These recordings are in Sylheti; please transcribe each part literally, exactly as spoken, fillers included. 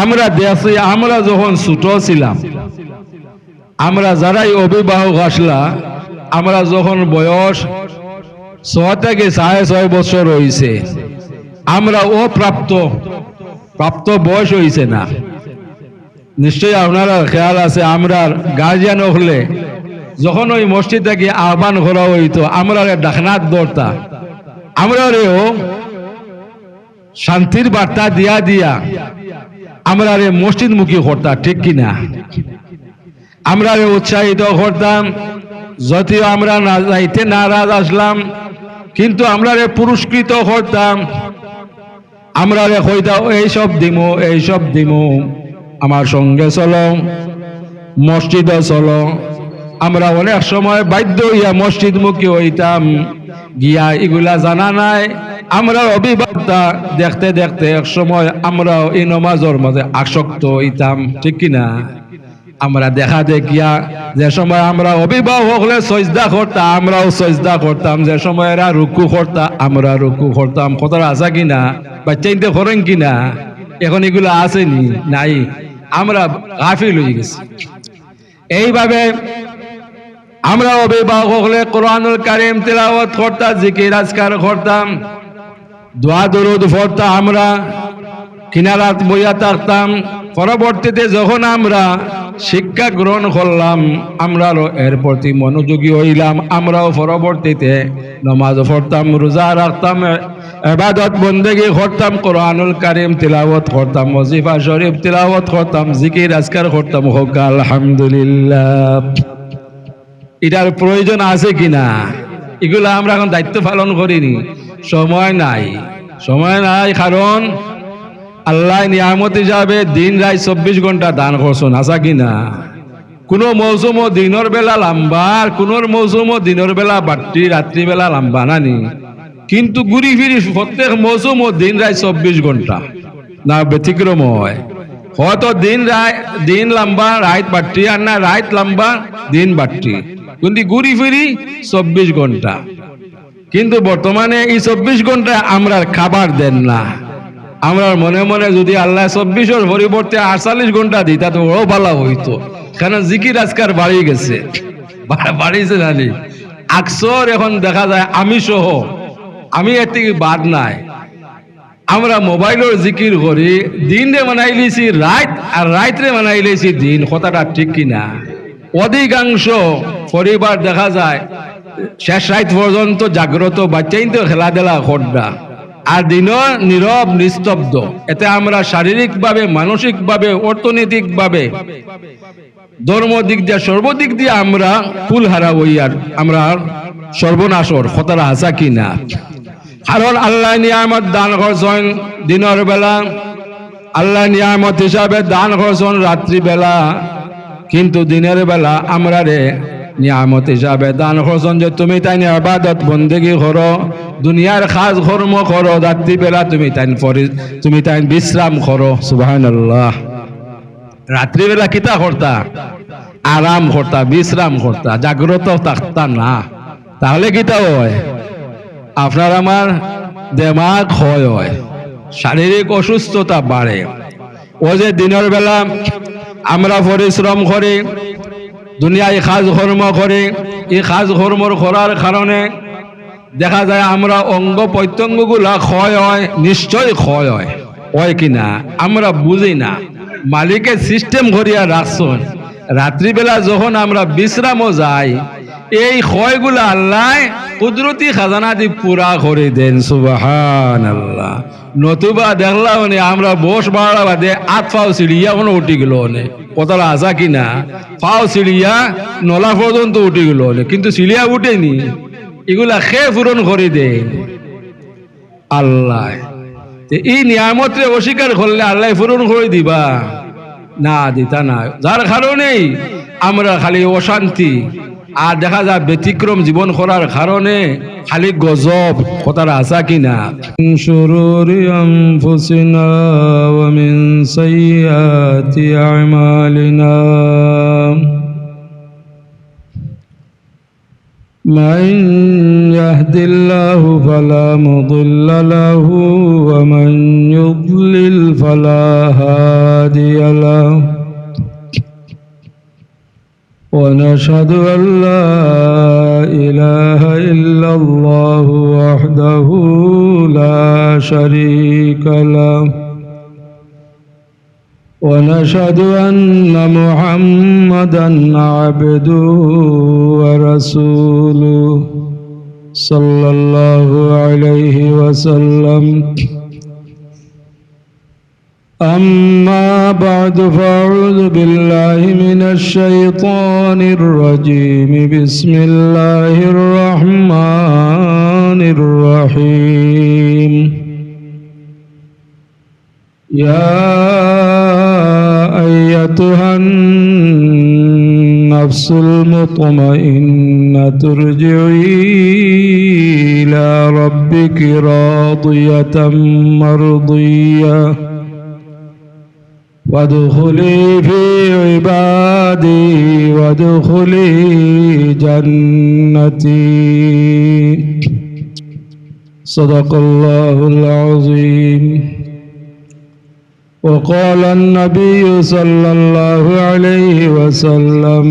আমরা দেখছি, আমরা যখন ছোট ছিলাম, আমরা যারাই অভিভাবক আসলা, আমরা যখন বয়স ছয় থেকে সাড়ে ছয় বছর হইছে, আমরা অপ্রাপ্ত, প্রাপ্ত বয়স হইছে না। নিশ্চয়ই আপনারার খেয়াল আছে, আমরার গার্জিয়ান হকলে যখন ওই মসজিদ থাকি আহ্বান করা হইতো, আমরারে ডাকনাত ধরতা, আমরারেও শান্তির বার্তা দিয়া দিয়া আমরারে মসজিদমুখী করতা, ঠিক কিনা? আমরারে উৎসাহিত করতাম, যদিও আমরা না যাইতে নারাজ আসলাম, কিন্তু আমরারে পুরস্কৃত করতাম। আমরারে কইতা, "এইসব দিমু, এইসব দিমু, আমার সঙ্গে চলো, মসজিদো চলো।" আমরা অনেক সময় বাধ্য হইয়া মসজিদমুখী হইতাম, গিয়া ইগুলা জানা নাই। আমরা অভিভাবকতা দেখতে দেখতে এক সময় আমরাও এই নমাজর মাঝে আসক্ত হইতাম, ঠিক কিনা? আমরা দেখা দেখিয়া যে সময় আমরা অভিভাবক হকলে সজদা করতা, আমরাও সজদা করতাম, যে সময় এরা রুকু করতা, আমরা রুকু করতাম। কথাটা আছে কিনা? বাচ্চাইন্তে করেন কিনা? এখন এগুলা আছেনি? নাই। আমরা গাফিল হয়ে গেছি। এইভাবে আমরা অভিভাবক হকলে কোরআনুল কারীম তিলাওয়াত করতা, জিকির আজকার করতাম, দোয়া দরুদ পড়তা, আমরা কিনারাত বইয়া থাকতাম। পরবর্তীতে যখন আমরা শিক্ষা গ্রহণ করলাম, আমরাও এর প্রতি মনোযোগী হইলাম, আমরাও পরবর্তীতে নমাজ পড়তাম, রোজা রাখতাম, ইবাদত বন্দেগী করতাম, কোরআনুল কারীম তিলাওয়াত করতাম, ওজিফা শরীফ তিলাওয়াত করতাম, জিকির আজকার করতাম। হোক আলহামদুলিল্লাহ। এটার প্রয়োজন আছে কিনা? এগুলা আমরা এখন দায়িত্ব পালন করিনি, সময় নাই, সময় নাই। কারণ আল্লাহ নিয়ামত হিসাবে দিন রাত চব্বিশ ঘন্টা দান করছেন, আছে কিনা? কোনো মৌসুমও দিনের বেলা লম্বা, আর কোনো মৌসুমও দিনের বেলা বাট্টি, রাত্রিবেলা লম্বা নানি। কিন্তু ঘুরি ফিরি প্রত্যেক মৌসুমও দিন রাত চব্বিশ ঘন্টা, না ব্যতিক্রম হয়? হয়তো দিন রাত, দিন লম্বা, রাত বাট্টি, আর না রাত লম্বা, দিন বাট্টি। কিন্তু ঘুরি ফিরি চব্বিশ ঘন্টা। কিন্তু বর্তমানে এই চব্বিশ ঘন্টা আমরার খাবার দেন না। আমরার মনে মনে যদি আল্লাহ চব্বিশর পরিবর্তে আটচল্লিশ ঘন্টা দিতা, তো বড় ভালা হইতো। কারণ জিকির আজকার বাড়ি গেছে, বা-, বাড়িছে জানি। আকসর এখন দেখা যায় আমি সহ, আমি এর থেকে বাদ নাই। আমরা মোবাইলর জিকির করি, দিনরে বানাইলিছি রাত, আর রাতরে বানাইলিছি দিন। কথাটা ঠিক কিনা? অধিকাংশ পরিবার দেখা যায় শেষ রাত পর্যন্ত জাগ্রত, বাচ্চাইন্তে খেলাধুলা কররা, আর দিনও নীরব নিস্তব্ধ। এতে আমরা শারীরিকভাবে, মানসিকভাবে, অর্থনৈতিকভাবে, ধর্ম দিক দিয়া, সর্বদিক দিয়া আমরা কুলহারা হই, আর আমরা সর্বনাশ অর। কথাটা হাছা কি না? কারণ আল্লায় নিয়ামত দান করছইন দিনর বেলা, আল্লায় নিয়ামত হিসাবে দান করছইন রাত্রি বেলা, কিন্তু দিনর বেলা আমরারে নিয়ামত হিসাবে দান করছইন যে তুমি তাইন ইবাদত বন্দেগি করো, দুনিয়ার কাজ কর্ম করো, রাত্রি বেলা তুমি তাইন পরি-, তুমি তাইন বিশ্রাম করো। সুবহানাল্লাহ। রাত্রিবেলা কিতা করতা? আরাম করতা, বিশ্রাম করতা, জাগ্রত থাকতা না। তাহলে কিতা হয়? আপনার আমার দেমাগ ক্ষয় হয়, শারীরিক অসুস্থতা বাড়ে। ও যে দিনর বেলা আমরা পরিশ্রম করি, দুনিয়ায় কাজ কর্ম করি, এই কাজ কর্মর করার কারণে দেখা যায় আমরা অঙ্গ প্রত্যঙ্গগুলা ক্ষয় হয়, নিশ্চয় ক্ষয় হয়, হয় কি না? আমরা বুঝি না। মালিকে সিস্টেম করিয়া রাখছইন, রাত্রিবেলা যখন আমরা বিশ্রামও যাই, এই ক্ষয়গুলা আল্লায় কুদরতি খাজানা দি পুরা করি দেইন। সুবহানাল্লাহ। নতুবা দেখলা মানে আমরা বয়স বাড়া বাদে আত পাও ছিড়িয়া মনে উঠি গেল অনে। কথাটা হাছা কি না? পাও ছিড়িয়া নলা পর্যন্ত উঠি গেল অনে, কিন্তু ছিড়িয়া উঠেনি। ইগুলা কে পূরণ করি দেইন? আল্লায়। তে ই নিয়ামতরে অস্বীকার করলে আল্লায় পূরণ করি দিবা? না, দিতা না। যার কারণেই আমরা খালি অশান্তি, আর দেখা যায় ব্যতিক্রম জীবন করার কারণে খালি গজব। কথাটা হাছা কি না? من شرور أنفسنا ومن سيئات أعمالنا. من يهد الله فلا مضل له ومن يضلل فلا هادي له، ونشهد أن لا إله إلا الله وحده لا شريك له، ونشهد أن محمدا عبده ورسوله، صلى الله عليه وسلم. أما بعد، فأعوذ بالله من الشيطان الرجيم. بسم الله الرحمن الرحيم. يا أيتها النفس المطمئنة، ارجعي إلى ربك راضية مرضية، فادخلي في عبادي وادخلي جنتي. صدق الله العظيم. وقال النبي صلى الله عليه وسلم: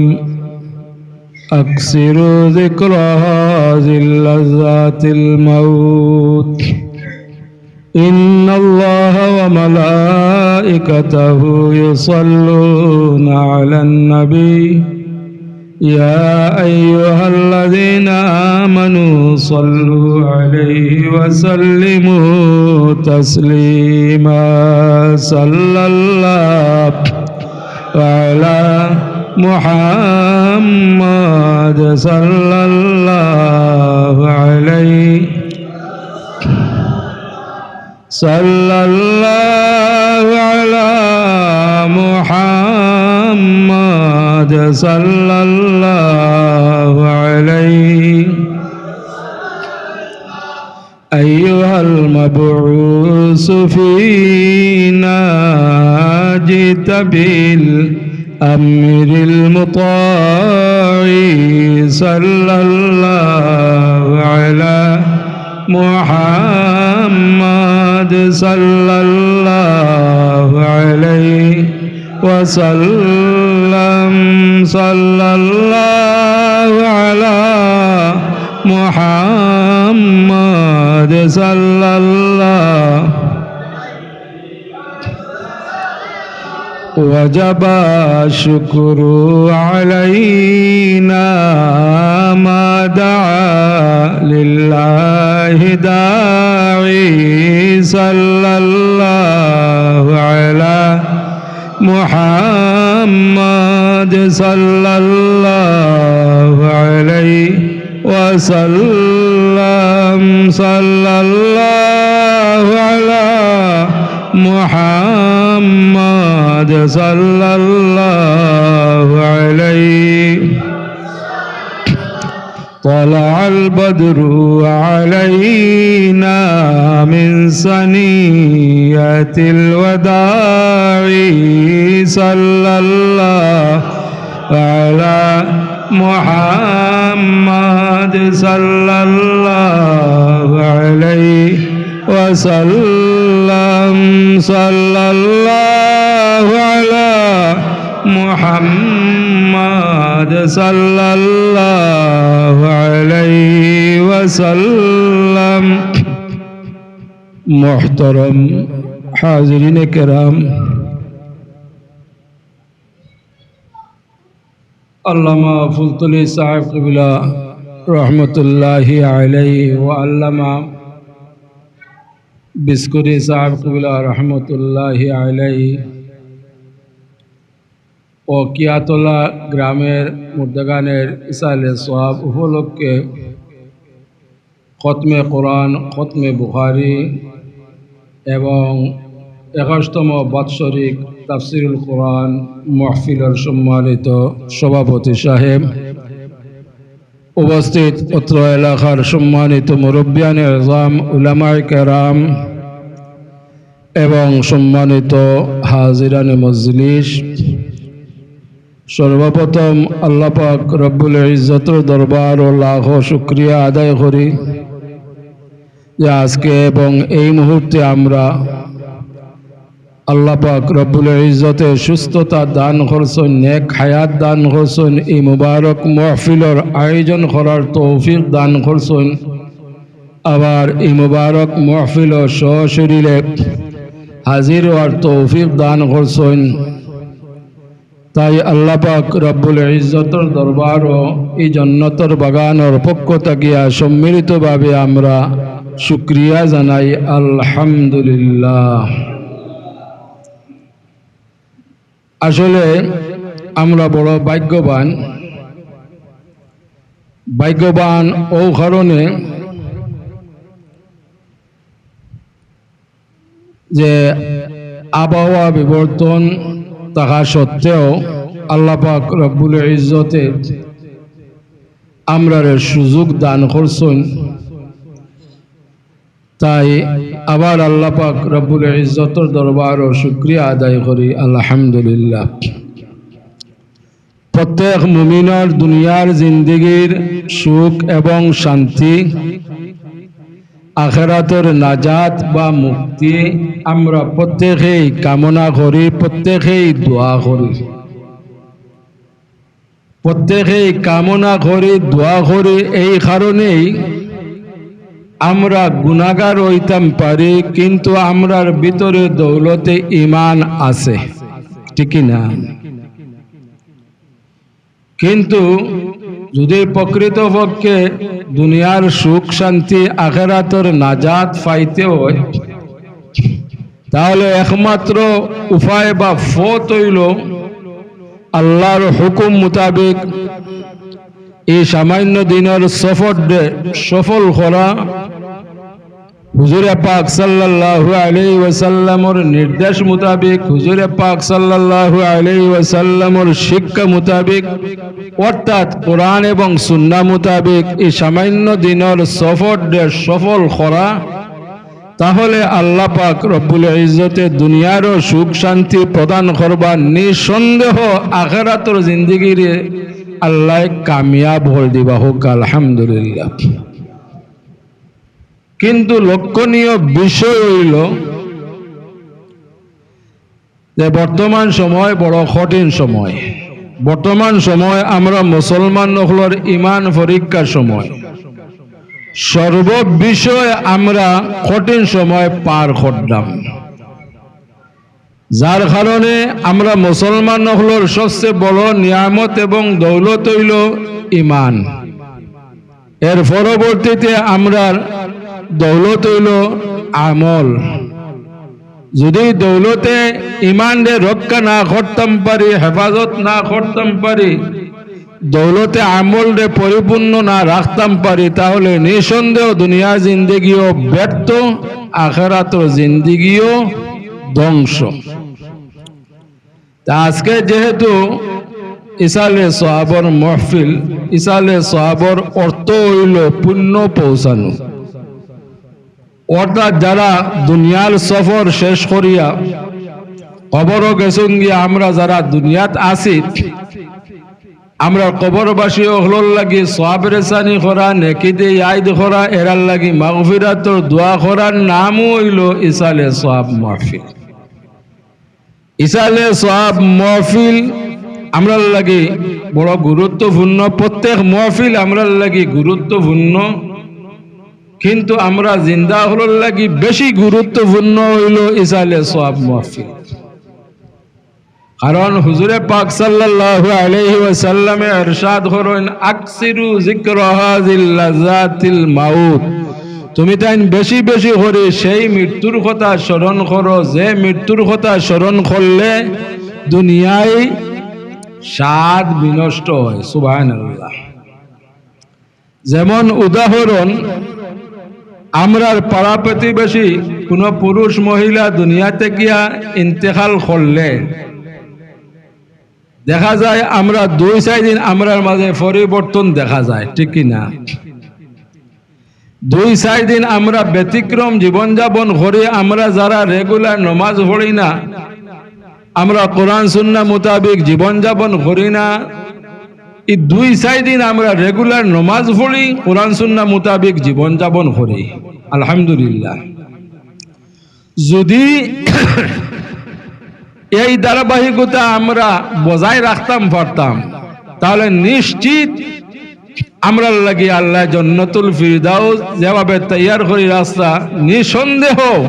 أكثروا ذكر هذه لذات الموت، إن الله وملائكته يصلون على النبي، يا أيها الذين آمنوا صلوا عليه وسلموا تسليما. صلى الله على محمد، صلى الله عليه، صلى الله على محمد، صلى الله عليه. أيها المبعوث فينا، جئت بالأمر المطاع، صلى الله على محمد، صلى الله عليه وسلم. صلى الله على محمد، صلى الله. وجب الشكر علينا ما دعا لله داعي، صلى الله على محمد، صلى الله عليه وسلم. صلى الله على محمد، صلى الله عليه. طلع البدر علينا من ثنيات الوداع، صلى الله على محمد، صلى الله عليه وسلم. صلى الله على محمد، صلى الله عليه وسلم. محترم حاضرین کرام، আল্লামা ফুলতলি সাহেব কিবলা রহমতুল্লাহি আলাইহি ওয়া আল্লামা বিস্কুরি সাহেব কিবলা রহমতুল্লাহি আলাইহি ও কিয়াতলা গ্রামের মুর্দেগানের ইসালে সওয়াব উপলক্ষে খতমে কোরআন, খতমে বুখারী এবং একাশতম বাৎসরিক তাফসিরুল কোরআন মাহফিলর সম্মানিত সভাপতি সাহেব, উপস্থিত অত্র এলাকার সম্মানিত মুরব্বিয়ানে এজাম, উলামায়ে কেরাম এবং সম্মানিত হাজিরানে মজলিস, সর্বপ্রথম আল্লাহ পাক রব্বুল ইজ্জতর দরবারো লাখো শুকরিয়া আদায় করি যে আজকে এবং এই মুহূর্তে আমরা আল্লাহ পাক রব্বুল ইজ্জতে সুস্থতা দান করছইন, নেক হায়াত দান করছইন, এই মুবারক মাহফিলর আয়োজন করার তৌফিক দান করছইন। আবার এই মুবারক মাহফিলো সশরীরে হাজির হওয়ার তৌফিক দান করছইন। তাই আল্লাহ পাক রব্বুল ইজ্জতর দরবারো এই জন্নতর বাগানর পক্ষ থাকিয়া সম্মিলিতভাবে আমরা শুকরিয়া জানাই, আলহামদুলিল্লাহ। আসলে আমরা বড় ভাগ্যবান, ভাগ্যবান ও কারণে যে আবহাওয়া বিবর্তন থাকা সত্ত্বেও আল্লাহ পাক রব্বুল ইজ্জতে আমরারে সুযোগ দান করছইন। তাই আবার আল্লাহ পাক রব্বুল ইজ্জতর দরবারো শুকরিয়া আদায় করি, আলহামদুলিল্লাহ। প্রত্যেক মুমিনর দুনিয়ার জিন্দেগির সুখ এবং শান্তি, আখেরাতর নাজাত বা মুক্তি আমরা প্রত্যেকেই কামনা করি, প্রত্যেকেই দোয়া করি। প্রত্যেকেই কামনা করি, দোয়া করি। এই কারণেই আমরা গুনাগার হইতাম পারি, কিন্তু আমরার ভিতরে দৌলতে ইমান আছে, ঠিক কি না? কিন্তু যদি প্রকৃতপক্ষে দুনিয়ার সুখ শান্তি আখেরাতর নাজাত পাইতে হয়, তাহলে একমাত্র উপায় বা পথ হইল আল্লাহর হুকুম মোতাবেক এই সামান্য দিনর সফররে সফল করা, হুজুরে পাক সাল্লাল্লাহু আলাইহি ওয়াসাল্লামর নির্দেশ মোতাবেক, হুজুরে পাক সাল্লাল্লাহু আলাইহি ওয়াসাল্লামর শিক্ষা মোতাবেক, অর্থাৎ কোরআন এবং সুন্নাহ মোতাবেক এই সামান্য দিনর সফররে সফল করা, তাহলে আল্লাহ পাক রব্বুল ইজ্জতে দুনিয়ারও সুখ শান্তি প্রদান করবা, নিঃসন্দেহ আখেরাতর জিন্দেগিরে আল্লাহ কামিয়াব হল দিবা, হোক আলহামদুলিল্লাহ। কিন্তু লক্ষণীয় বিষয় হইল যে বর্তমান সময় বড় কঠিন সময়। বর্তমান সময় আমরা মুসলমান অকলর ইমান পরীক্ষার সময়। সর্ব বিষয়ে আমরা কঠিন সময় পার করলাম, যার কারণে আমরা মুসলমান অকলর সবচেয়ে বড় নিয়ামত এবং দৌলত হইল ইমান। এর পরবর্তীতে আমরার দৌলত হইল আমল। যদি দৌলতে ইমানরে রক্ষা না করতাম পারি, হেফাজত না করতাম পারি, দৌলতে আমলরে পরিপূর্ণ না রাখতাম পারি, তাহলে নিঃসন্দেহ দুনিয়া জিন্দেগিও ব্যর্থ, আখেরাতর জিন্দেগিও ধ্বংস। তা আজকে যেহেতু ইসালে সওয়াবর মাহফিল, ইসালে সওয়াবর অর্থ হইল পুণ্য পৌঁছানো। অর্থাৎ যারা দুনিয়ার সফর শেষ করিয়া কবরো গেছুন গিয়া, আমরা যারা দুনিয়াত আছি, আমরা কবরবাসী অকলর লাগি সওয়াব রেসানি করা, নেকি দিয়া ইয়াদ করা, এরার লাগি মাগফিরাতর দোয়া করার নামও হইল ইসালে সওয়াব মাহফিল। ইসালে সওয়াব মাহফিল আমরার লাগি বড় গুরুত্বপূর্ণ, প্রত্যেক মাহফিল আমরার লাগি গুরুত্বপূর্ণ, কিন্তু আমরা জিন্দা অকলর লাগি বেশি গুরুত্বপূর্ণ হইল ইসালে সওয়াব মাহফিল। কারণ হুজুরে পাক সাল্লাল্লাহু আলাইহি ওয়াসাল্লামে ইরশাদ করইন, "আকসিরু যিকরা হাযিল লাযাতিল মাউত।" তুমি তাইন বেশি বেশি করি সেই মৃত্যুর কথা স্মরণ করো, যে মৃত্যুর কথা স্মরণ করলে দুনিয়ায় স্বাদ বিনষ্ট হয়। সুবহানাল্লাহ। যেমন উদাহরণ, আমরার পাড়া প্রতিবেশী কোনো পুরুষ মহিলা দুনিয়া থাকিয়া ইন্তেকাল করলে দেখা যায় আমরা দুই চাইর দিন আমরার মাঝে পরিবর্তন দেখা যায়, ঠিক কি না? দুই চাইর দিন আমরা ব্যতিক্রম জীবনযাপন করি। আমরা যারা রেগুলার নমাজ পড়ি না, আমরা কোরআন সুন্নাহ মোতাবেক জীবনযাপন করি না, এই দুই চাইর দিন আমরা রেগুলার নমাজ পড়ি, কোরআন সুন্নাহ মোতাবেক জীবনযাপন করি, আলহামদুলিল্লাহ। যদি এই ধারাবাহিকতা আমরা বজায় রাখতাম পারতাম, তাহলে নিশ্চিত আমরার লাগি আল্লায় জন্নতুল ফিরদাউস যেভাবে তৈয়ার করি রাখছইন, নিঃসন্দেহ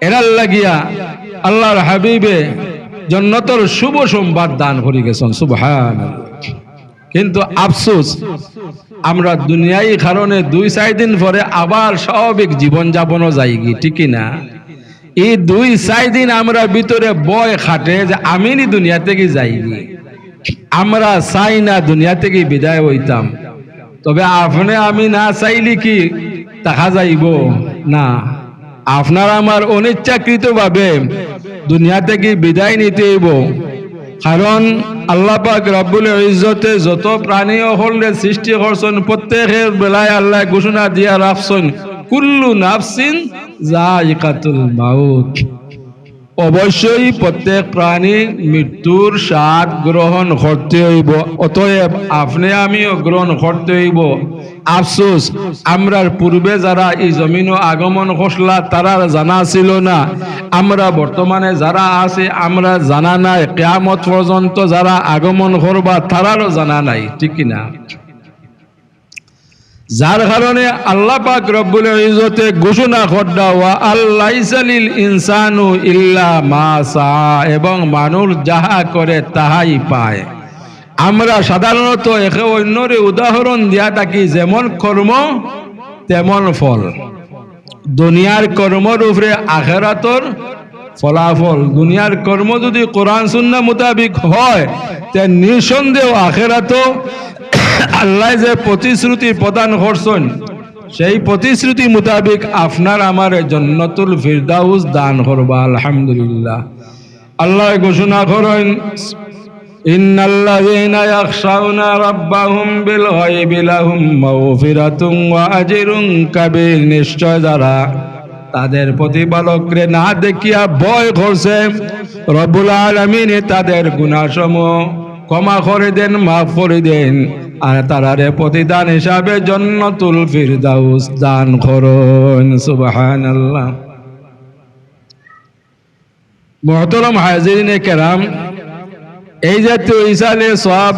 এরার লাগিয়া আল্লাহর হাবিবে জন্নতর শুভ সংবাদ দান করি গেছইন। সুবহানাল্লাহ। কিন্তু আফসোস, আমরা দুনিয়ার কারণে দুই চাইর দিন পরে আবার স্বাভাবিক জীবন যাপনও যাইগি, ঠিক কি না? এই দুই চাইর দিন আমরার ভিতরে ভয় খাটে যে আমি নি দুনিয়া থাকি যাইগি, আমরা চাই না দুনিয়া থাকি বিদায় অইতাম। তবে আপনে আমি না চাইলে কি থাকা যাইবো? না, আপনার আমার অনিচ্ছাকৃতভাবে দুনিয়া থাকি বিদায় নিতে অইবো। কারণ আল্লাহ পাক রব্বুল ইজ্জতে যত প্রাণী অকলরে সৃষ্টি করছইন, প্রত্যেকের বেলায় আল্লায় ঘোষণা দিয়া রাখছইন, "কুল্লু নাফসিন যায়িকাতুল মাউত।" অবশ্যই প্রত্যেক প্রাণী মৃত্যুর স্বাদ গ্রহণ করতে অইবো। অতএব আপনে আমিও গ্রহণ করতে অইবো। আফসোস, আমরার পূর্বে যারা এই জমিনো আগমন করলা, তারার জানা ছিল না। আমরা বর্তমানে যারা আছি, আমরার জানা নাই। কিয়ামত পর্যন্ত যারা আগমন করবা, তারারও জানা নাই, ঠিক কি না? যার কারণে আল্লাহ পাক রব্বুল ইজ্জতে ঘোষণা কররা, "ওয়া আন লাইসা লিল ইনসানু ইল্লা মা সাআ", এবং মানুষ যাহা করে তাহাই পায়। আমরা সাধারণত একে অন্যরে উদাহরণ দিয়া থাকি, যেমন কর্ম তেমন ফল। দুনিয়ার কর্মর উপরে আখেরাতর ফলাফল। দুনিয়ার কর্ম যদি কোরআন সুন্নাহ মোতাবিক হয়, তে নিঃসন্দেহ আখেরাতও আল্লায় যে প্রতিশ্রুতি প্রদান করছইন, সেই প্রতিশ্রুতি মোতাবিক আপনার আমারে জন্নতুল ফিরদাউস দান করবা। আলহামদুলিল্লাহ। আল্লায় ঘোষণা করইন, "ইন্নাল্লাযীনা ইয়াখশাউনা রাব্বাহুম বিল গায়বি লাহুম মাগফিরাতুন ওয়া আজরুন কাবীর।" নিশ্চয় যারা তাদের প্রতিপালকরে না দেখিয়া ভয় করছে, রব্বুল আলামিনে তাদের গুনাহসমূহ ক্ষমা করি দেইন, মাফ করি দেইন, আর তারারে প্রতিদান হিসাবে জন্নতুল ফিরদাউস দান করইন। সুবহানাল্লাহ। মুহতারাম হাজিরিনে কেরাম, এই জাতীয় ইসালে সওয়াব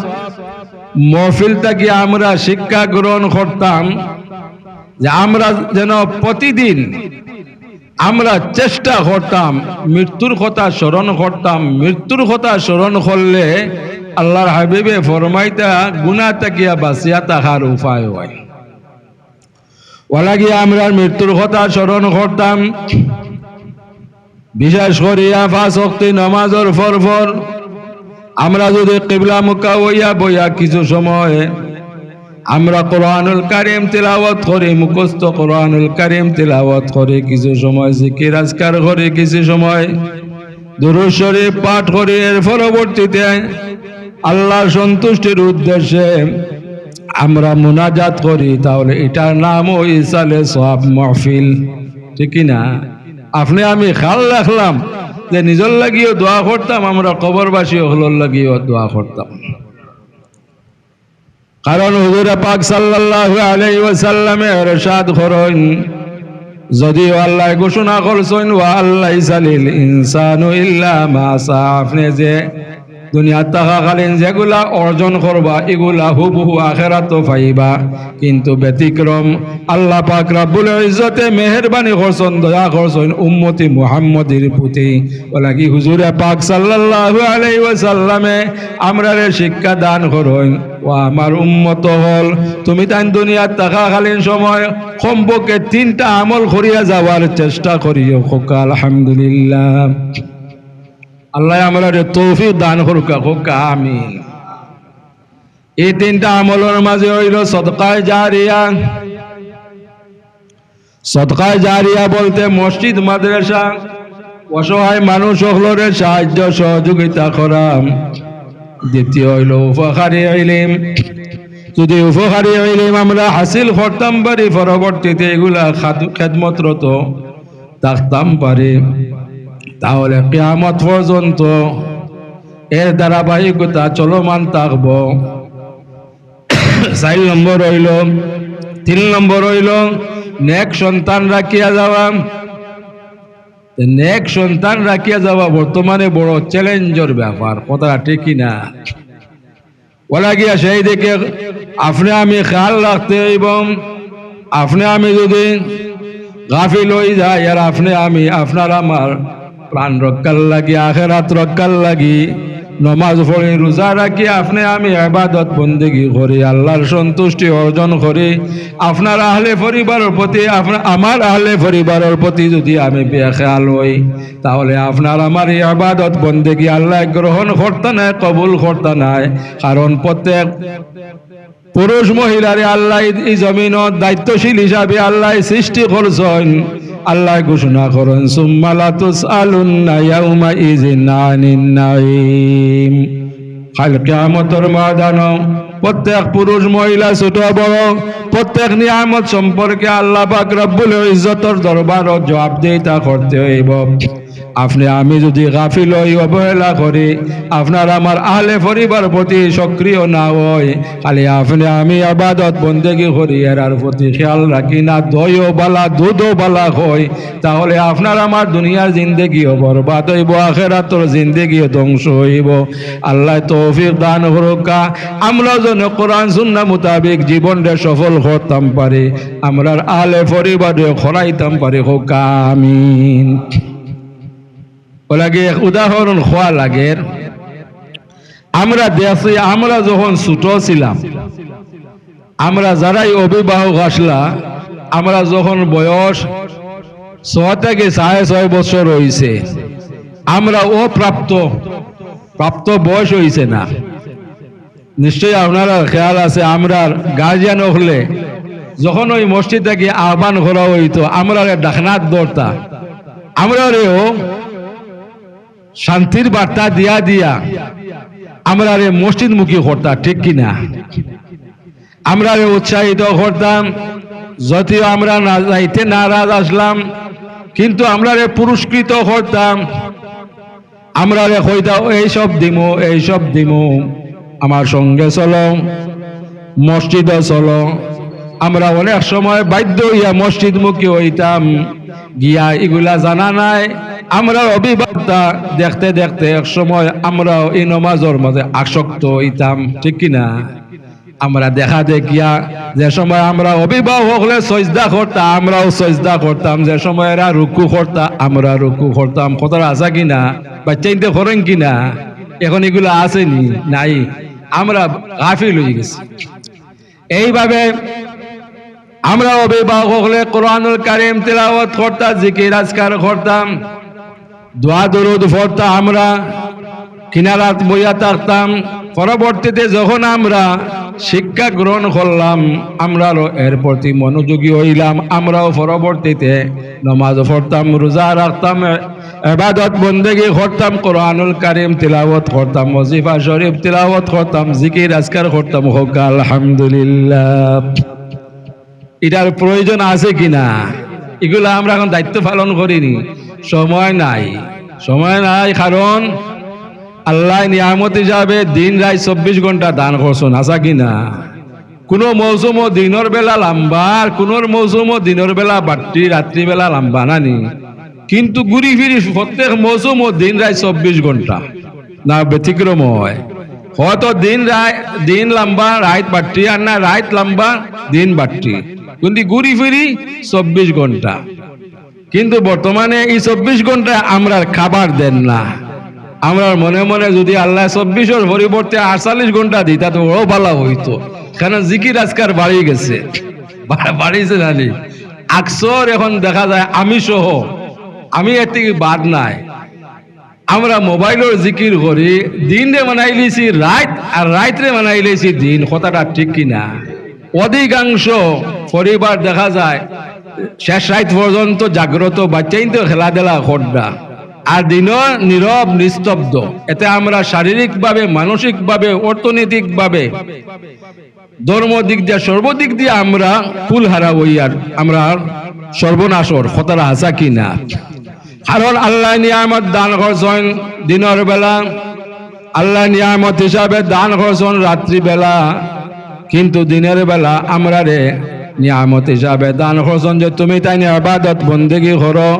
মহফিল থাকি আমরা শিক্ষা গ্রহণ করতাম যে আমরা যেন প্রতিদিন আমরা চেষ্টা করতাম, মৃত্যুর কথা স্মরণ করতাম। মৃত্যুর কথা স্মরণ করলে আল্লাহর হাবিবে ফরমাইতা, গুনাহ থাকিয়া বাঁচিয়া থাকার উপায় হয়। অলাগি আমরা মৃত্যুর কথা স্মরণ করতাম, বিশেষ করিয়া পাঁচ ওয়াক্ত নামাজর পর পর আমরা যদি কিবলামুখা অইয়া বইয়া কিছু সময় আমরা কোরআনুল কারীম তিলাওয়াত করি, মুখস্থ কোরআনুল কারীম তিলাওয়াত করি, কিছু সময় জিকির আজকার করি, কিছু সময় দুরূদ শরীফ পাঠ করি, এর পরবর্তীতে আল্লাহর সন্তুষ্টির উদ্দেশ্যে আমরা মুনাজাত করি, তাহলে ইটার নামও ইসালে সওয়াব মাহফিল, ঠিক কি না? আপনে আমি খেয়াল রাখলাম যে নিজর লাগিও দোয়া করতাম, আমরা কবরবাসী অকলর লাগিও দোয়া করতাম। কারণ হুজুরে পাক সাল্লাল্লাহু আলাইহি ওয়াসাল্লামে ইরশাদ করইন, যদিও আল্লায় ঘোষণা করছইন, "ওয়া আন লাইসা লিল ইনসানু ইল্লা মা সাআ", আপনে যে দুনিয়াত থাকাকালীন যেগুলা অর্জন করবা, ইগুলা হুবহু আখেরাতো পাইবা। কিন্তু ব্যতিক্রম, আল্লাহ পাক রাব্বুল ইজ্জতে মেহেরবানি করছইন, দয়া করছইন উম্মতি মুহাম্মদীর প্রতি। অলাগি হুজুরে পাক সাল্লাল্লাহু আলাইহি ওয়াসাল্লামে আমরারে শিক্ষা দান করইন, "ও আমার উম্মত অকল, তুমি তাইন দুনিয়াত থাকাকালীন সময় কমপক্ষে তিনটা আমল করিয়া যাওয়ার চেষ্টা করিও।" কউক্কা আলহামদুলিল্লাহ। আল্লায় আমরারে তৌফিক দান করউক্কা, কউক্কা আমিন। এই তিনটা আমলর মাঝে অইলো সদকায়ে জারিয়া। সদকায়ে জারিয়া বলতে মসজিদ, মাদ্রাসা, অসহায় মানুষ অকলরে সাহায্য সহযোগিতা করা। দ্বিতীয় অইলো উপকারী ইলিম। যদি উপকারী ইলিম আমরা হাসিল করতাম পারি, পরবর্তীতে ইগুলা খাদ-, খেদমতরত থাকতাম পারি, তাহলে কিয়ামত পর্যন্ত এর ধারাবাহিকতা চলমান থাকবো। চাইর নম্বর অইলো, তিন নম্বর অইলো নেক সন্তান রাখিয়া যাওয়া। নেক সন্তান রাখিয়া যাওয়া বর্তমানে বড় চ্যালেঞ্জর ব্যাপার, কথাটা ঠিক কি না? অলাগিয়া সেই দিকে আপনে আমি খেয়াল রাখতে অইব। আপনে আমি যুদি গাফিল অই যাই, আর আপনে আমি, আপনার আমার প্রাণ রক্ষার লাগি, আখেরাত রক্ষার লাগি নমাজ পড়ি, রোজা রাখি, আপনে আমি ইবাদত বন্দেগি করি, আল্লার সন্তুষ্টি অর্জন করি, আপনার আহলে পরিবারর প্রতি, আপনা-, আমার আহলে পরিবারর প্রতি যুদি আমি বেখেয়াল অই, তাহলে আপনার আমার ই ইবাদত বন্দেগি আল্লায় গ্রহণ করতা নায়, কবুল করতা নায়। কারণ প্রত্যেক পুরুষ মহিলারে আল্লায় ই, ই জমিনো দায়িত্বশীল হিসাবে আল্লায় সৃষ্টি করছইন। আল্লায় ঘোষণা করইন, "সুম্মা লাতুসআলুন্না ইয়াউমাইযিন আনিন নাঈম।" কাইল কিয়ামতর ময়দানো প্রত্যেক পুরুষ মহিলা ছোট বড় প্রত্যেক নিয়ামত সম্পর্কে আল্লাহ পাক রব্বুল ইজ্জতর দরবারো জবাবদিহিতা করতে অইব। আপনে আমি যুদি গাফিল অই, অবহেলা করি, আপনার আমার আহলে পরিবার প্রতি সক্রিয় না অই, খালি আপনে আমি ইবাদত বন্দেগি করি, এরার প্রতি খেয়াল রাখি না, দইও বালা, দুধও বালা খাই, তাহলে আপনার আমার দুনিয়ার জিন্দেগিও বরবাদ অইব, আখেরাতর জিন্দেগিও ধ্বংস অইব। আল্লায় তৌফিক দান করউক্কা, আমরা যেন কোরআন সুন্নাহ মোতাবেক জীবনরে সফল করতাম পারি, আমরার আহলে পরিবাররে করাইতাম পারি, কউক্কা আমিন। অলাগি এক উদাহরণ কওয়া লাগের। আমরা দেখছি, আমরা যখন ছোট ছিলাম, আমরা যারাই অভিভাবক আছলা, আমরা যখন বয়স ছয় থাকি সাড়ে ছয় বছর অইছে, আমরা অপ্রাপ্ত, প্রাপ্ত বয়স অইছে না। নিশ্চয়ই আপনারার খেয়াল আছে, আমরার গার্জিয়ান অকলে যখন ওই মসজিদ থাকি আহ্বান করা অইতো, আমরারে ডাকনাত ধরতা, আমরারেও শান্তির বার্তা দিয়া দিয়া আমরারে মসজিদমুখী করতা, ঠিক কি না? আমরারে উৎসাহিত করতা, যদিও আমরা না যাইতে নারাজ আছলাম, কিন্তু আমরারে পুরস্কৃত করতা, আমরারে কইতা, "এইসব দিমু, এইসব দিমু, আমার সঙ্গে চলো, মসজিদো চলো।" আমরা অনেক সময় বাধ্য অইয়া মসজিদমুখী অইতাম, গিয়া ইগুলা জানা নাই। আমরার অভিভাবকতা দেখতে দেখতে এক সময় আমরাও ই নমাজর মাঝে আসক্ত অইতাম, ঠিক কি না? আমরা দেখা দেখিয়া যে সময় আমরা অভিভাবক অকলে সইজদা করতা, আমরাও সইজদা করতাম, যে সময় এরা রুকু করতা, আমরা রুকু করতাম। কথাটা হাছা কি না? বাচ্চাইন্তে করইন কি না? এখন ইগুলা আছে নি? নাই। আমরা গাফিল অইগেছি। এইভাবে আমরা অভিভাবক অকলে কোরআনুল কারীম তিলাওয়াত করতা, জিকির আজকার করতাম, দোয়া দরুদ পড়তা, আমরা কিনারাত বইয়া থাকতাম। পরবর্তীতে যখন আমরা শিক্ষা গ্রহণ করলাম, আমরাও এর প্রতি মনোযোগী অইলাম, আমরাও পরবর্তীতে নমাজ পড়তাম, রোজা রাখতাম, ইবাদত বন্দেগি করতাম, কোরআনুল কারীম তিলাওয়াত করতাম, ওজিফা শরীফ তিলাওয়াত করতাম, জিকির আজকার করতাম, কউক্কা আলহামদুলিল্লাহ। ইটার প্রয়োজন আছে কি না? ইগুলা আমরা এখন দায়িত্ব পালন করি নি? সময় নাই, সময় নাই, কারণ আল্লায় নিয়ামত হিসাবে দিন রাইত চব্বিশ ঘন্টা দান করছইন, হাছা কি না? কুনু মৌসুমো দিনর বেলা লাম্বা, আর কুনু মৌসুমো দিনর বেলা বাট্টি, রাত্রি বেলা লাম্বা, না নি? কিন্তু ঘুরি ফিরি প্রত্যেক মৌসুমো দিন রাইত চব্বিশ ঘন্টা, না ব্যতিক্রম অয়? হয়তো দিন রাই-, দিন লাম্বা, রাইত বাট্টি, আর না রাইত লাম্বা, দিন বাট্টি, কিন্তু ঘুরি ফিরি চব্বিশ ঘন্টা। কিন্তু বর্তমানে ই চব্বিশ ঘন্টা আমরার খাবার দেন না। আমরার মনে মনে যুদি আল্লায় চব্বিশর পরিবর্তে আটচল্লিশ ঘন্টা দিতা, তো বড় ভালা অইতো, কারণ জিকির আজকার বাড়ি গেছে, বা-, বাড়িছে জানি। আকসর এখন দেখা যায় আমি সহ, আমি এর থাকি বাদ নাই। আমরা মোবাইলর জিকির করি, দিনরে বানাইলিছি রাইত, আর রাইতরে বানাইলিছি দিন, কথাটা ঠিক কি না? অধিকাংশ পরিবার দেখা যায় শেষ রাইত পর্যন্ত জাগ্রত, বাচ্চাইন্তে খেলাধুলা কররা, আর দিনও নীরব নিস্তব্ধ। এতে আমরা শারীরিকভাবে, মানসিকভাবে, অর্থনৈতিকভাবে, ধর্ম দিক দিয়া, সর্বদিক দিয়া আমরা কুলহারা অইয়ার, আমরা সর্বনাশ অর, কথাটা হাছা কি না? কারণ আল্লায় নিয়ামত দান করছইন দিনর বেলা, আল্লায় নিয়ামত হিসাবে দান করছইন রাত্রি বেলা, কিন্তু দিনর বেলা আমরারে নিয়ামত হিসাবে দান করছইন যে তুমি তাইন ইবাদত বন্দেগি করো,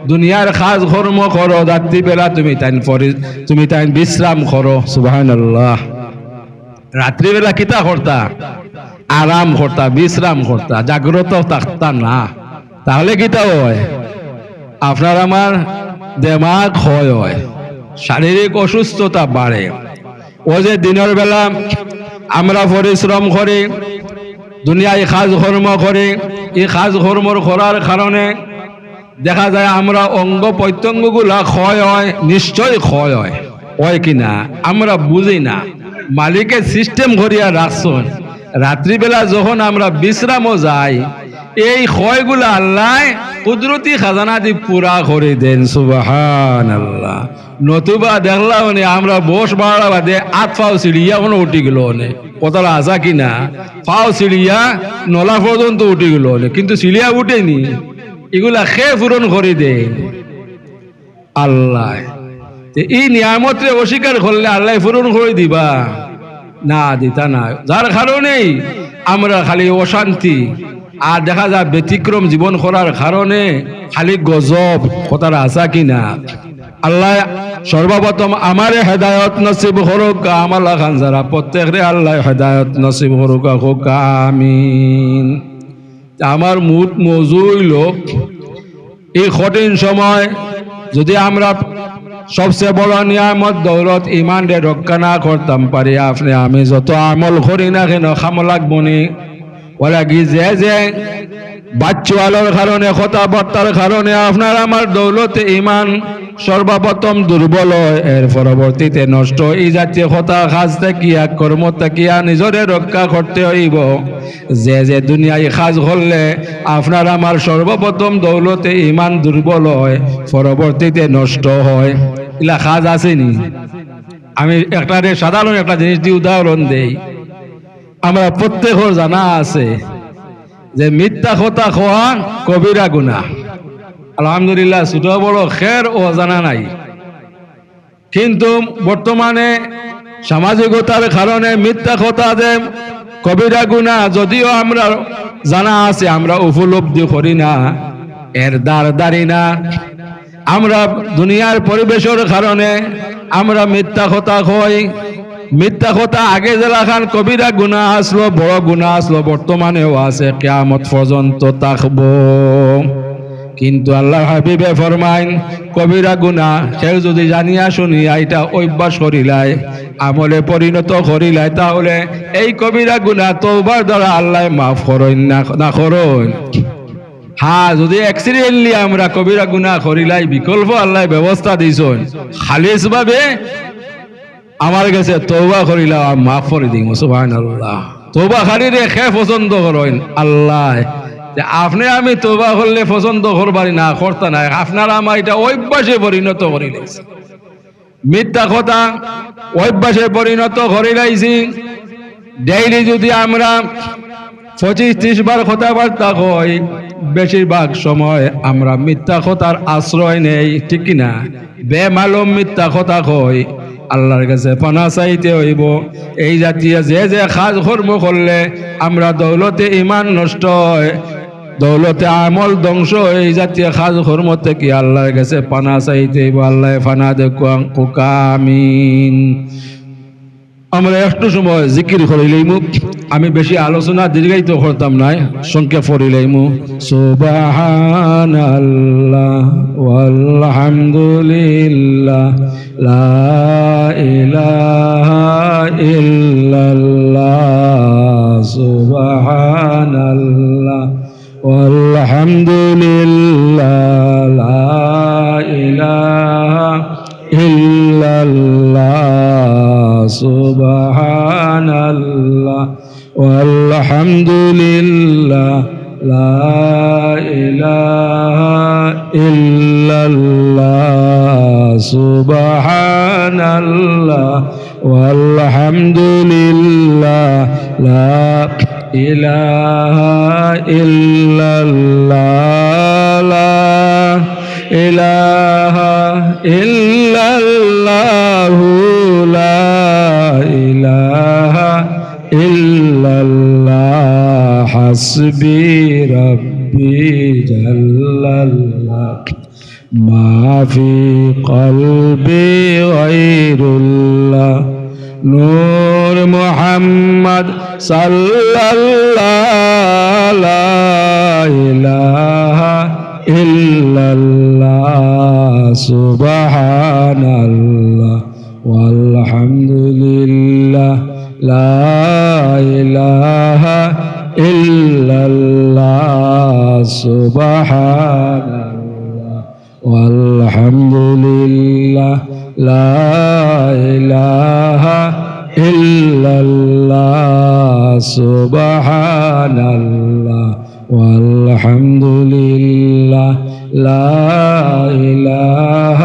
দুনিয়ার কাজ কর্ম করো, রাত্রিবেলা তুমি তাইন পরি-, তুমি তাইন বিশ্রাম করো। সুবহানাল্লাহ। রাত্রিবেলা কিতা করতা? আরাম করতা, বিশ্রাম করতা, জাগ্রত থাকতা না। তাহলে কিতা অয়? আপনার আমার দেমাগ ক্ষয় অয়, শারীরিক অসুস্থতা বাড়ে। অউ যে দিনর বেলা আমরা পরিশ্রম করি, দুনিয়ার কাজ কর্ম করি, ই কাজ কর্মর করার কারণে দেখা যায় আমরা অঙ্গ প্রত্যঙ্গগুলা ক্ষয় অয়, নিশ্চয় ক্ষয় অয়, অয় কি না? আমরা বুঝি না। মালিকে system করিয়া রাখছইন, রাত্রিবেলা যখন আমরা বিশ্রামো যাই, এই ক্ষয়গুলা আল্লায় কুদরতি খাজানাদি পুরা করি দেইন। সুবহানাল্লাহ। নতুবা দেখলা অনে আমরা বয়স বাড়ার বাদে আত পাও ছিড়িয়া অনো উঠি গেলো অনে। কথাটা হাছা কি না? পাও ছিড়িয়া নলা পর্যন্ত উঠি গেলো অনে, কিন্তু ছিড়িয়া উঠেনি। ইগুলা কে পূরণ করি দেইন? আল্লায়। তে ই নিয়ামতরে অস্বীকার করলে আল্লায় পূরণ করি দিবা? না, দিতা না। যার কারণেই আমরা খালি অশান্তি, আর দেখা যায় ব্যতিক্রম জীবন করার কারণে খালি গজব। কথাটা হাছা কি না? আল্লায় সর্বপ্রথম আমারে হেদায়ত নসিব করুক্কা, আমলা খান ছাড়া প্রত্যেকরে আল্লায় হেদায়ত নসিব করুক্কা, কউক্কা আমিন। তে আমার মূল মৌজু অইলো, এই কঠিন সময় যদি আমরা সবচেয়ে বড় নিয়ামত দৌলত ইমানরে রক্ষা না করতাম পারি, আপনে আমি যত আমল করি না কেন, কামো লাগবো নি? অলাগি যে যে বাচ্চাওয়ালার কারণে, কথাবার্তার কারণে আপনার আমার দৌলতে ইমান সর্বপ্রথম দুর্বল অয়, এর পরবর্তীতে নষ্ট অয়। ই জাতীয় কথা, কাজ থাকিয়া, কর্ম থাকিয়া নিজরে রক্ষা করতে অইবো। যে যে দুনিয়ার কাজ করলে আপনার আমার সর্বপ্রথম দৌলতে ইমান দুর্বল অয়, পরবর্তীতে নষ্ট অয়, ইলা কাজ আছে নি? আমি একটারে সাধারণ একটা জিনিস দি উদাহরণ দেই। আমরা প্রত্যেকর জানা আছে যে মিথ্যা কথা কওয়া কবিরা গুনাহ। আলহামদুলিল্লাহ, ছোট বড় কেউর অজানা নাই। কিন্তু বর্তমানে সামাজিকতার কারণে মিথ্যা কথা যে কবিরা গুনাহ, যদিও আমরা জানা আছে, আমরা উপলব্ধি করি না, এর ধার ধারি না। আমরা দুনিয়ার পরিবেশর কারণে আমরা মিথ্যা কথা কই। মিথ্যা কথা আগে যেলাখান কবিরা গুনাহ আছলো, বড় গুনাহ আছলো, বর্তমানেও আছে, কিয়ামত পর্যন্ত থাকবো। কিন্তু আল্লাহর হাবিবে ফরমাইন, কবিরা গুনাহ কেউ যদি জানিয়া শুনিয়া ইটা অভ্যাস করিলায়, আমলে পরিণত করিলায়, তাহলে এই কবিরা গুনাহ তওবার দ্বারা আল্লায় মাফ করইন না, না করইন। হ্যাঁ, যদি accidentally আমরা কবিরা গুনাহ করিলাই, বিকল্প আল্লায় ব্যবস্থা দিছইন, খালিসভাবে আমার গেছে তওবা করিলাও, আমি মাফ করি দিমু। সুবহানাল্লাহ। তওবাকারীরে কে পছন্দ করইন? আল্লায়। তে আপনে আমি তওবা করলে পছন্দ করবারি না, করতা নায়। আপনার আমার ইটা অভ্যাসে পরিণত করিলাইছি। মিথ্যা কথা অভ্যাসে পরিণত করিলাইছি। Daily যদি আমরা পঁচিশ ত্রিশ বার কথাবার্তা কই, বেশিরভাগ সময় আমরা মিথ্যা কথার আশ্রয় নেই, ঠিক কি না? বেমালুম মিথ্যা কথা কই, আল্লাহর গেছে পানা চাইতে অইবো। এই জাতীয় যে যে কাজ কর্ম করলে আমরা দৌলতে ইমান নষ্ট অয়, দৌলতে আমল ধ্বংস অয়, এই জাতীয় কাজ কর্ম থাকি আল্লাহর গেছে পানা চাইতে অইবো। আল্লায় পানা দেউক্কা, কউক্কা আমিন। আমরা একটু সময় জিকির করিলাইমু। আমি বেশি আলোচনা দীর্ঘায়িত করতাম নায়, সংক্ষেপ করিলাইমু। সুবহানাল্লাহ ওয়ালহামদুলিল্লাহ, লা ইলাহা ইল্লাল্লাহ, সুবহানাল্লাহ ওয়ালহামদুলিল্লাহ, লা ইলাহা ইল্লাল্লাহ, সুবহানাল্লাহ ওয়ালহামদুলিল্লাহ, লা ইলাহা ইল্লাল্লাহ, সুবহানাল্লাহ ওয়ালহামদুলিল্লাহ, লা ইলাহা ইল্লাল্লাহ, লা ইলাহা ইল্লাল্লাহু, লা ইলাহা ইল্লাল্লাহ। حسبي ربي جل الله، ما في قلبي غير الله. نور محمد صلى الله، لا إله إلا الله، سبحان الله، والحمد لله، لا إله إلا الله، سبحان الله، والحمد لله، لا إله إلا الله، سبحان الله، والحمد لله، لا إله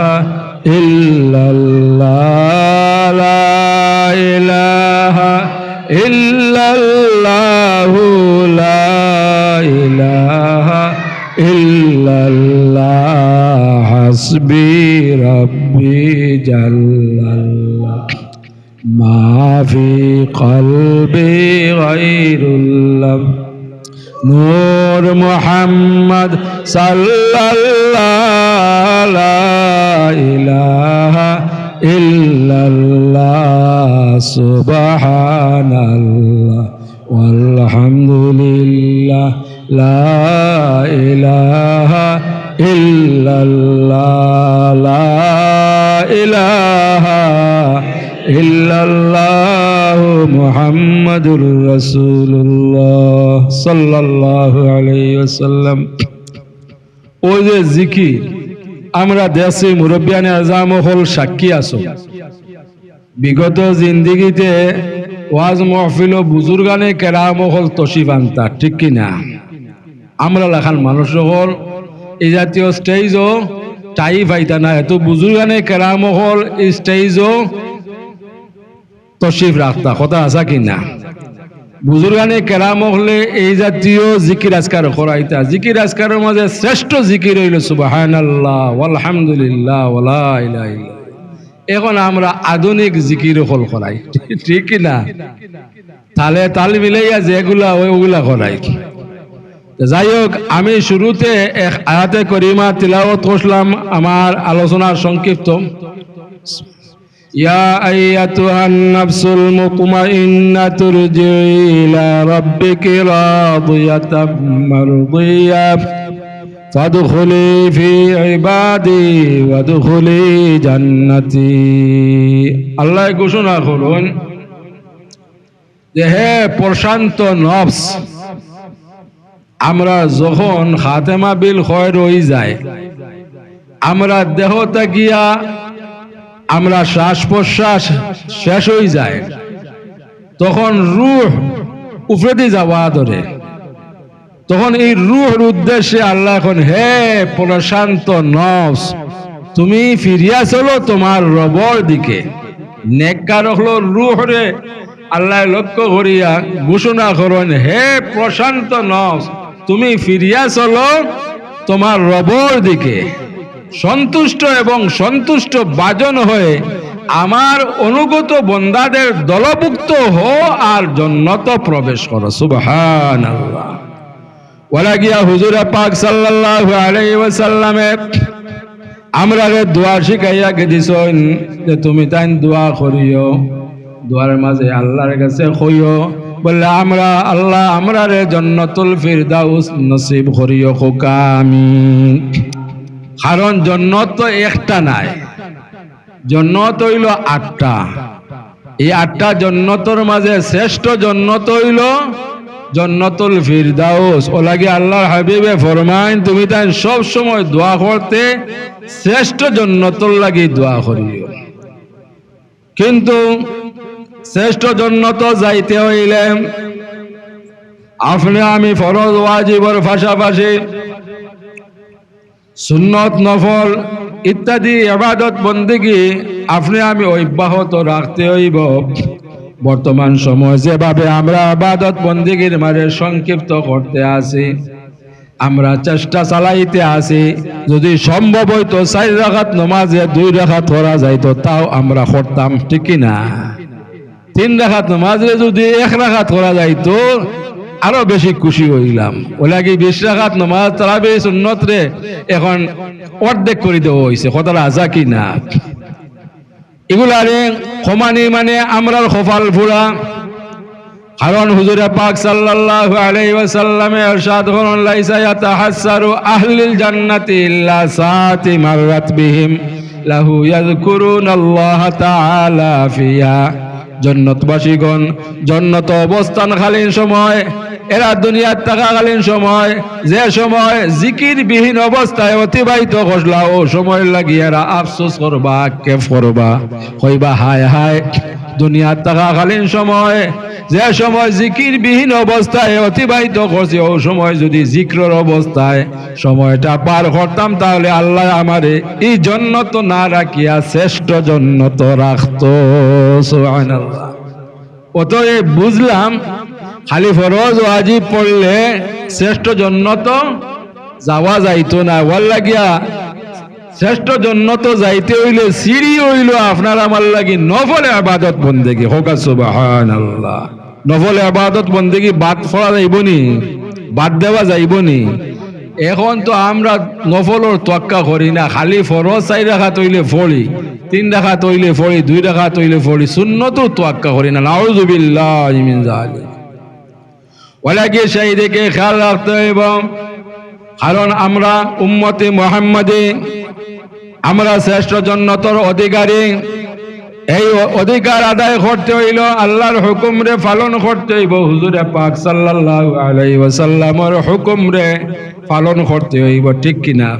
إلا الله، لا إله إلا الله، لا إله إلا الله، حسبي ربي جل الله. ما في قلبي غير الله. نور محمد صلى الله، لا إله إلا الله، سبحان الله، والحمد لله، لا إله إلا الله، لا إله إلا الله محمد رسول الله صلى الله عليه وسلم। ওই যে জিকির, আমরা দেশি মুরব্বিয়ানে আজাম অকল সাক্ষী আছো, বিগত জিন্দেগিতে ওয়াজ মহফিলো বুজুর্গানে কেরাম অকল তশরিফ আনতা, ঠিক কি না? আমরা লাখান মানুষ অকল ই জাতীয় স্টেজও ঠাই পাইতা না, এত বুজুর্গানে কেরাম অকল ই স্টেজও তশরিফ রাখতা, কথা আছা কি না? বুজুর্গানে কেরাম অকলে এই জাতীয় জিকির আজকার করাইতা। জিকির আজকারর মাঝে শ্রেষ্ঠ জিকির অইলো সুবহানাল্লাহ, ওয়ালহামদুলিল্লাহ, ওয়ালা ইলাহা ইল্লাল্লাহ। এখন আমরা আধুনিক জিকির অকল করাই, ঠিক কি না? তালে তাল মিলাইয়া যেগুলা অয় ওগুলা করাই। তো যাই হোক, আমি শুরুতে এক আয়াতে করিমা তিলাওয়াত করছিলাম আমার আলোচনার সংক্ষিপ্ত। يا أيتها النفس المطمئنة ارجعي إلى ربك راضية مرضية فادخلي في عبادي وادخلي جنتي। আল্লাহ ঘোষণা করইন যে, হে প্রশান্ত নফস, আমরা যখন খাতেমা বিল খয়ের অই যায়, আমরা দেহ থাকিয়া আমরা শ্বাস প্রশ্বাস শেষ অই যায়, তখন রুহ উপরেদি যাওয়া ধরে। তখন এই রুহর উদ্দেশ্যে আল্লাহ কইন, হে প্রশান্ত নফস, তুমি ফিরিয়া চলো তোমার রবর দিকে। নেককার অকলর রুহরে আল্লাহ লক্ষ্য করিয়া ঘোষণা করইন, হে প্রশান্ত নফস, তুমি ফিরিয়া চলো তোমার রবর দিকে, সন্তুষ্ট এবং সন্তুষ্ট ভাজন হয়ে আমার অনুগত বন্দাদের দলভুক্ত হও আর জন্নত প্রবেশ করো। সুবহানাল্লাহ। অলা গিয়া হুজুরে পাক সাল্লাল্লাহু আলাইহি ওয়াসাল্লামে আমরারে দোয়া শিখাইয়া গেছইন যে তুমি তাইন দোয়া করিও, দোয়ার মাঝে আল্লাহর কাছে কইও, বলে, আমরা আল্লাহ আমরারে জন্নতুল ফিরদাউস নসিব করিও, কউক্কা আমিন। কারণ জন্নত তো একটা নায়, জন্নত অইলো আটটা। এই আটটা জন্নতর মাঝে শ্রেষ্ঠ জন্নত অইলো জন্নতুল ফিরদাউস। অলা গিয়া আল্লাহর হাবিবে ফরমাইন, তুমি তাইন সব সময় দোয়া করতে শ্রেষ্ঠ জন্নতর লাগি দোয়া করিও। কিন্তু শ্রেষ্ঠ জন্নত যাইতে অইলে আপনে আমি ফরজ ওয়াজিবর পাশাপাশি সুন্নত নফল ইত্যাদি ইবাদত বন্দেগী আপনে আমি অব্যাহত রাখতে অইবো। বর্তমান সময় যেভাবে আমরা ইবাদত বন্দেগীর মাঝে সংক্ষিপ্ত করতে আছি, আমরা চেষ্টা চালাইতে আছি, যদি সম্ভব অইতো চাইর রাকাত নমাজরে দুই রাকাত করা যাইতো, তাও আমরা করতাম, ঠিক কি না? তিন রাকাত নমাজরে যদি এক রাকাত করা যাইতো, আরো বেশি খুশি অইলাম। অউ লাগি বিশ রাকাত নমাজ তারাবির সুন্নতরে এখন অর্ধেক করি দেওয়া অইছে, কথাটা হাছা কি না? ইগুলারে কমানি মানে আমরার কপাল পুড়া। কারণ হুজুরে পাক সাল্লাল্লাহু আলাইহি ওয়াসাল্লামে ইরশাদ করইন, "লাইসা ইয়াতাহাসসারু আহলিল জান্নাতি ইল্লা সাআতি মাররাত বিহিম লাহু ইয়াযকুরুনাল্লাহা তাআলা ফিহা।" জন্নতবাসীগণ জন্নত অবস্থানকালীন সময়, এরা দুনিয়াত থাকাকালীন সময়, যে সময় জিকিরবিহীন অবস্থায় অতিবাহিত করলা, অউ সময় লাগি এরা আফসোস করবা, আক্ষেপ করবা, কইবা, "হায় হায়, দুনিয়াত থাকাকালীন সময়, যে সময় জিকিরবিহীন অবস্থায় অতিবাহিত করছি, অউ সময় যুদি জিকিরর অবস্থায় সময়টা পার করতাম, তাহলে আল্লায় আমারে ই জন্নত না রাখিয়া শ্রেষ্ঠ জন্নত রাখতো।" সুবহানাল্লাহ। অতএব বুঝলাম, খালি ফরজ ওয়াজিব পড়লে শ্রেষ্ঠ জন্নত যাওয়া যাইতো না। অউর লাগিয়া শ্রেষ্ঠ জন্নত যাইতে অইলে সিঁড়ি অইলো আপনার আমার লাগি নফল ইবাদত বন্দেগি। কউক্কা সুবহানাল্লাহ। নফল ইবাদত বন্দেগি বাদ পড়া যাইবো নি? বাদ দেওয়া যাইবো নি? এখন তো আমরা নফলর তোয়াক্কা করি না, খালি ফরজ চাইর রাকাত অইলে পড়ি, তিন রাকাত অইলে পড়ি, দুই রাকাত অইলে পড়ি, সুন্নতর তোয়াক্কা করি না। নাউজুবিল্লাহি মিন যালিক। অউ লাগি সেই দিকে খেয়াল রাখতে অইবো, কারণ আমরা উম্মতে মুহাম্মাদি, আমরা শ্রেষ্ঠ জন্নতর অধিকারী। এই অ-, অধিকার আদায় করতে অইলো আল্লার হুকুমরে পালন করতে অইবো, হুজুরে পাক সাল্লাল্লাহু আলাইহি ওয়াসাল্লামর হুকুমরে পালন করতে অইবো, ঠিক কি না?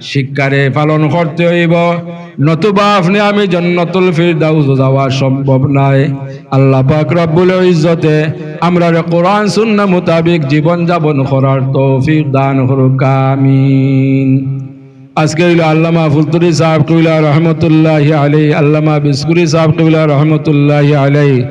শিক্ষারে পালন করতে অইবো, নতুবা আপনে আমি জন্নতুল ফিরদাউস যাওয়া সম্ভব নায়। আল্লাহ পাক রব্বুল ইজ্জতে আমরারে কোরআন সুন্নাহ মোতাবেক জীবন যাপন করার তৌফিক দান করুক, আমিন। আজকে অইলো আল্লামা ফুলতুরি সাহেব কিবলা রহমতুল্লাহি আলাইহি, আল্লামা বিসকুরি সাহেব কিবলা রহমতুল্লাহি আলাইহি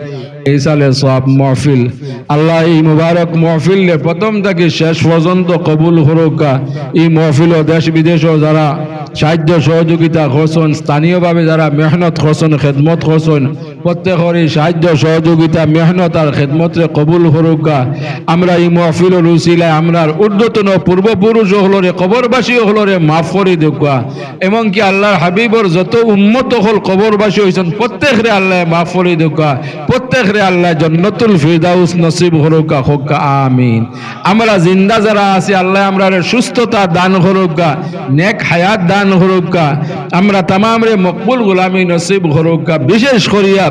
ইসালে সওয়াব মাহফিল। আল্লায় ই মুবারক মাহফিলরে প্রথম থাকি শেষ পর্যন্ত কবুল করুক্কা। ই মাহফিলো দেশ বিদেশো যারা সাহায্য সহযোগিতা করছইন, স্থানীয়ভাবে যারা মেহনত করছইন, খেদমত করছইন, প্রত্যেকর ই সাহায্য সহযোগিতা, মেহনত আর খেদমতরে কবুল করুক্কা। আমরা ই মাহফিলর উসিলায় আমরার ঊর্ধ্বতন পূর্বপুরুষ অকলরে, কবরবাসী অকলরে মাফ করি দেউক্কা। এমনকি আল্লার হাবিবর যত উম্মত অকল কবরবাসী অইছইন, প্রত্যেকরে আল্লায় মাফ করি দেউক্কা, প্রত্যেকরে আল্লায় জন্নতুল ফিরদাউস নসিব করুক্কা, কউক্কা আমিন। আমরা জিন্দা যারা আছি, আল্লায় আমরারে সুস্থতা দান করুক্কা, নেক হায়াত দান করুক্কা, আমরা তামামরে মকবুল গোলামি নসিব করুক্কা। বিশেষ করিয়া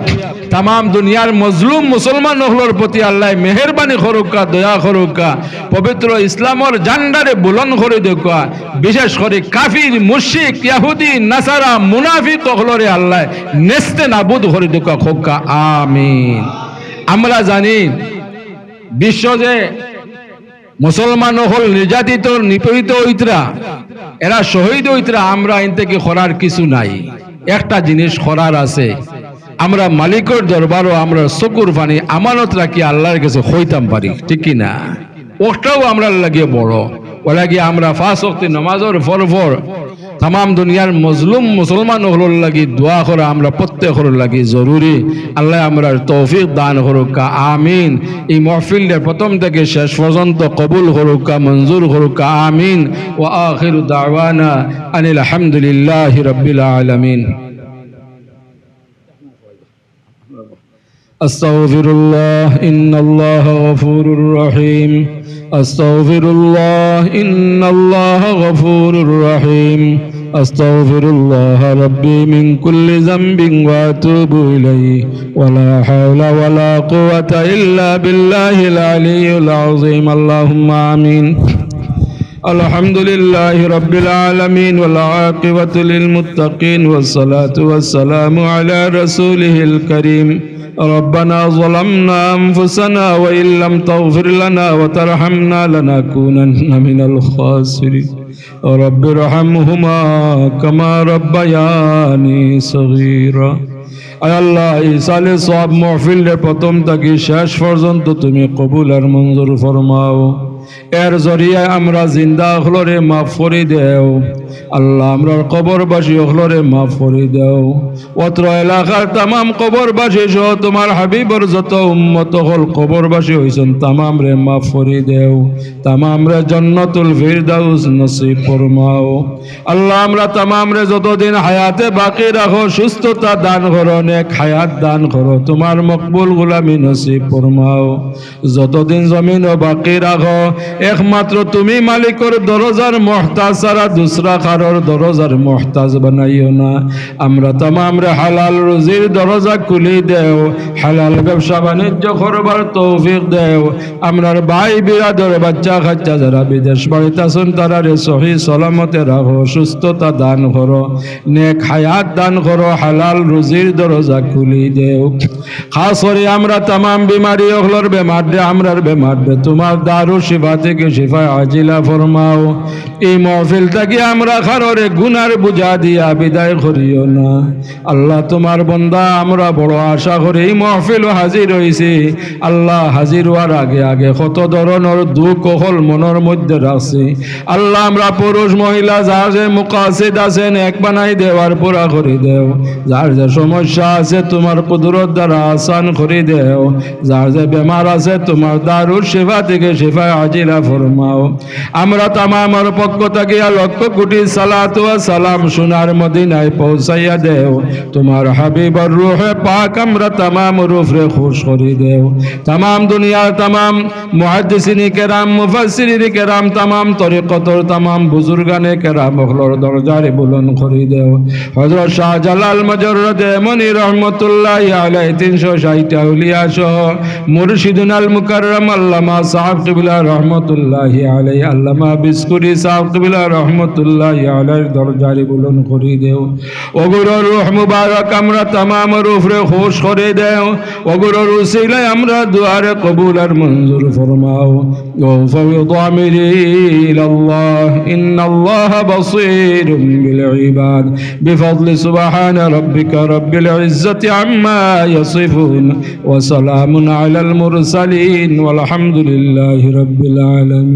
তামাম দুনিয়ার মজলুম মুসলমান অকলর প্রতি আল্লায় মেহেরবানি করুক্কা, দয়া করুক্কা, পবিত্র ইসলামর ঝান্ডারে বুলন্দ করি দেউক্কা। বিশেষ করি কাফির, মুশরিক, ইয়াহুদি, নাসারা, মুনাফিক অকলরে আল্লায় নেস্তে নাবুদ করি দেউক্কা, কউক্কা আমিন। আমরা জানি, বিশ্ব যে মুসলমান অকল নির্যাতিত, নিপীড়িত অইতরা, এরা শহীদ অইতরা, আমরা ইন থাকি করার কিছু নাই। একটা জিনিস করার আছে, আমরা মালিকর দরবারো আমরার চকুর পানি আমানত রাখি আল্লার গেছে কইতাম পারি, ঠিক কি না? অটাউ আমরার লাগি বড়। অউ লাগি আমরা পাঁচ ওয়াক্ত নমাজর পর পর তামাম দুনিয়ার মজলুম মুসলমান অকলর লাগি দোয়া করা আমরা প্রত্যেকর লাগি জরুরি। আল্লায় আমরার তৌফিক দান করুক্কা, আমিন। ই মাহফিলরে প্রথম থাকি শেষ পর্যন্ত কবুল করুক্কা, মঞ্জুর করুক্কা, আমিন। ওয়া আখিরু দাওয়ানা আনিল হামদুলিল্লাহি রাব্বিল আলামিন। أستغفر الله، إن الله غفور رحيم. أستغفر الله، إن الله غفور رحيم. أستغفر الله ربي من كل ذنب وأتوب إليه. ولا حول ولا قوة إلا بالله العلي العظيم. اللهم آمين. الحمد لله رب العالمين، والعاقبة للمتقين، والصلاة والسلام على رسوله الكريم. ربنا ظلمنا أنفسنا وإن لم تغفر لنا وترحمنا لنكونن من الخاسرين. رب ارحمهما كما ربياني صغيرا. আয় আল্লাহ, ইসালে সওয়াব মাহফিলরে প্রথম থাকি শেষ পর্যন্ত তুমি কবুল আর মঞ্জুর ফরমাও। এর জরিয়ায় আমরা জিন্দা অকলরে মাফ করি দেও। আল্লাহ, আমরার কবরবাসী অকলরে মাফ করি দেও। অত্র এলাকার তামাম কবরবাসী সহ তুমার হাবিবর যত উম্মত অকল কবরবাসী অইছইন, তামামরে মাফ করি দেও, তামামরে জান্নাতুল ফিরদাউস নসিব ফরমাও। আল্লাহ, আমরা তামামরে যতদিন হায়াতে বাকি রাখো, সুস্থতা দান করো, নেক হায়াত দান করো, তুমার মকবুল গুলামি নসিব ফরমাও। যতদিন জমিনো বাকি রাখো, একমাত্র তুমি মালিকর দরজার মুহতাজ ছাড়া দুসরা কারোর দরজার মুহতাজ বানাইও না। আমরা তামামরে হালাল রুজির দরজা খুলি দেও, হালাল ব্যবসা বাণিজ্য করবার তৌফিক দেও। আমরার ভাই বিরাদর বাচ্চা কাচ্চা যারা বিদেশ বাড়িত আছইন, তারারে সহি সালামতে রাখো, সুস্থতা দান করো, নেক হায়াত দান করো, হালাল রুজির দরজা খুলি দেও। খাস করি আমরা তামাম বিমারি অকলর বেমাররে, আমরার বেমাররে তুমার দারু শিফা থাকি শিফায়ে আজিলা ফরমাও। ই মহফিল থাকি আমরা কারোরে গুনার বুঝা দিয়া বিদায় করিও না। আল্লাহ, তুমার বন্দা, আমরা বড় আশা করি ই মহফিলো হাজির অইছি। আল্লাহ, হাজির অওয়ার আগে আগে কত ধরনর দুখ অকল মনর মধ্যে রাখছি। আল্লাহ, আমরা পুরুষ মহিলা যার যে মুকাসিদ আছে, নেক বানাই দেও আর পুরা করি দেও। যার যে সমস্যা আছে, তুমার কুদরত দ্বারা আসান করি দেও। যার যে বেমার আছে, তুমার দারুশ শিফা থাকি শিফায়ে আজিলা ফরমাও। আমরা তামামর পক্ষ থাকিয়া লক্ষ কোটি সালাত ওয়া সালাম সোনার মদিনায় পৌঁছাইয়া দেও। তুমার হাবিবর রুহে পাক আমরা তামামর উপরে খুশ করি দেও। তামাম দুনিয়ার তামাম মুহাদ্দিসিনে কেরাম, মুফাসসিরিনে কেরাম, তামাম তরিকতর তামাম বুজুর্গানে কেরাম অকলর দরজারে বুলন্দ করি দেও। হযরত শাহজালাল মুজাররদে ইয়ামনি রহমতুল্লাহি আলাইহি, তিনশো ষাইট আউলিয়া সহ মুর্শিদুনাল মুকাররম আল্লামা সাহেব কিবলা রহমতুল্লাহি আলাইহি, আল্লামা বিস্কুরি সাহেব কিবলা রহমতুল্লাহি আলাইহির দরজারে বুলন্দ করি দেও। অগুরর রুহ মুবারক আমরা তামামর উপরে খুশ করি দেও। অগুরর উসিলায় আমরা দোয়ারে কবুল আর মঞ্জুর ফরমাও। وأفوض أمري إلى الله إن الله بصير بالعباد بفضل سبحان ربك رب العزة عما يصفون وسلام على المرسلين والحمد لله رب العالمين.